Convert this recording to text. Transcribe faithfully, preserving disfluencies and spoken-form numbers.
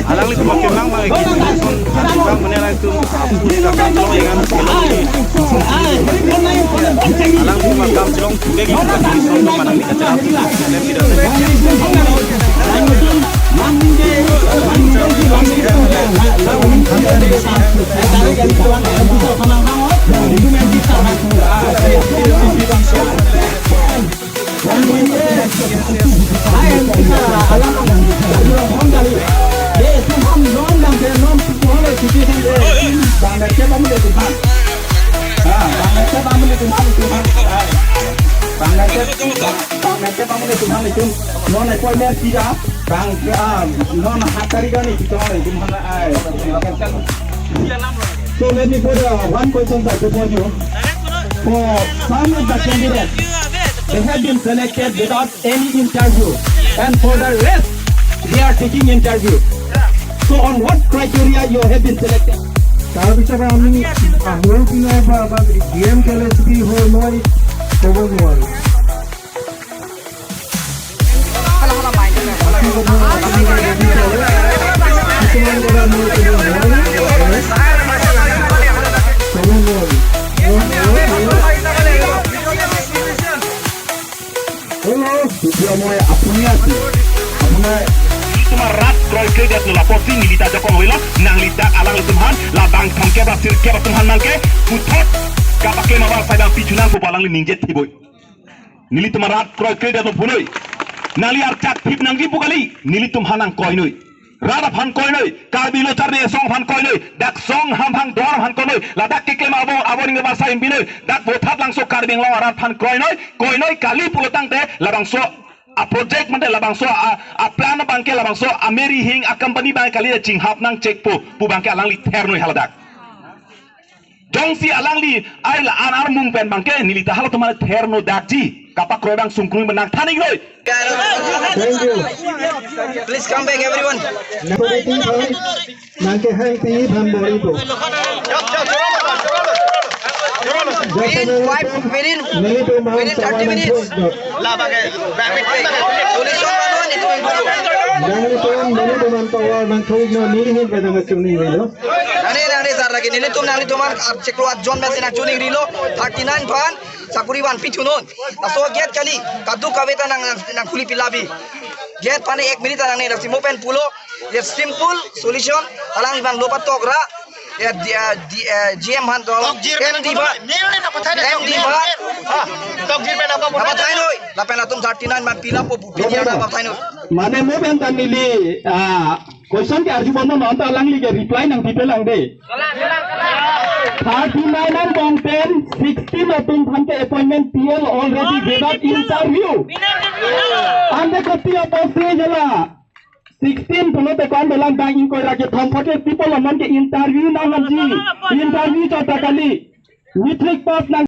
Alanglitum akemang mang eki, alanglitum apus kakam chelong engan. Alanglitum akam chelong tugek eki, alanglitum manang ni kachelap. So let me put uh, one question sir before you. For some of the candidates, they have been selected without any interview, and for the rest, they are taking interview. So on what criteria you have been selected? তাৰপিছত আমি আহুৰ পিনৰ পৰা বা গেম কেলে ছুটি হৈ মই ক'ব নোৱাৰোঁ। কিছুমান কথা মই ক'ব নোৱাৰোঁ। ক'ব নোৱাৰোঁ। Hello, এতিয়া মই আপুনি আছোঁ। আপোনাৰ Nelitum arat kroikre det lo lapusi neli ta jakong avelo, nangli dak alanglitum aphan labang thomkep ra sirkep atum aphan nangke puthot kapaklem abar sai abang pichunang pu alangli ningje thiboi. Nelitum arat kroikre det lo punoi. Nangli archak thip nangji pu kali, nelitum aphan nangkoinoi. Rat aphan koinoi, Karbi Lo Charli Asong aphan koinoi, dak song ham hang dor aphan koinoi, ladak keklem abo, abo ning abar sai binoi, dak Vothatlangso Karbi Anglong arat aphan koinoi, koinoi kali pulo tangte, labangso a-project mate labangso a, a-plan abangke labangso a-Mary Hing a-company abang kali chinghap nangchekpo pu abangke alangli thernoi haladak. Jongsi alangli ai la-an armung pen abangke neli ta halatum aphan therno dakji. Kapakroi abang sungkrung abang nangthan-ik noi. Thank you. Please come back, everyone. Nangkehang pi aphan bor-ipo. Within five, within, within thirty minutes. Solution one one itu yang dulu. Nanglitum, nanglitum aphan power nangthu-ik non, neli hin pen nangchungrilo. Nane, nane, sir, lagi nelitum, nanglitum aphan, ah, chiklo ajon pen nangchungrilo. Thirty-nine aphan sakori vanpi thunon. Laso gate kali, kadokave ta nang, nang, nangkhuli pilabi. Gate aphan ek minute nangne, lasi mo pen pulo. Ye simple solution, alangliphan lo patok ra, ye di, ah, di, eh, G M aphan to, Tokjir pen M D aphan, nil ni na pathai na M D aphan. Ha. Tokjir pen apa pathai? Pathai noi, lapen atum thirty-nine aphan pila po, pu pila na pathai noi. Mane mo pen ta neli, ah, question ke arju bono non ta alangli ke reply nangpipe lang de. Thirty-nine angbong pen sixteen atum aphan ke appointment P L already without interview. Ante kopi apotsi jala. Sixteen pulote kon dolang bang ingkoi ra kethom phote people aman ke interview nangji. Interview chot ta kali. Matric pass nang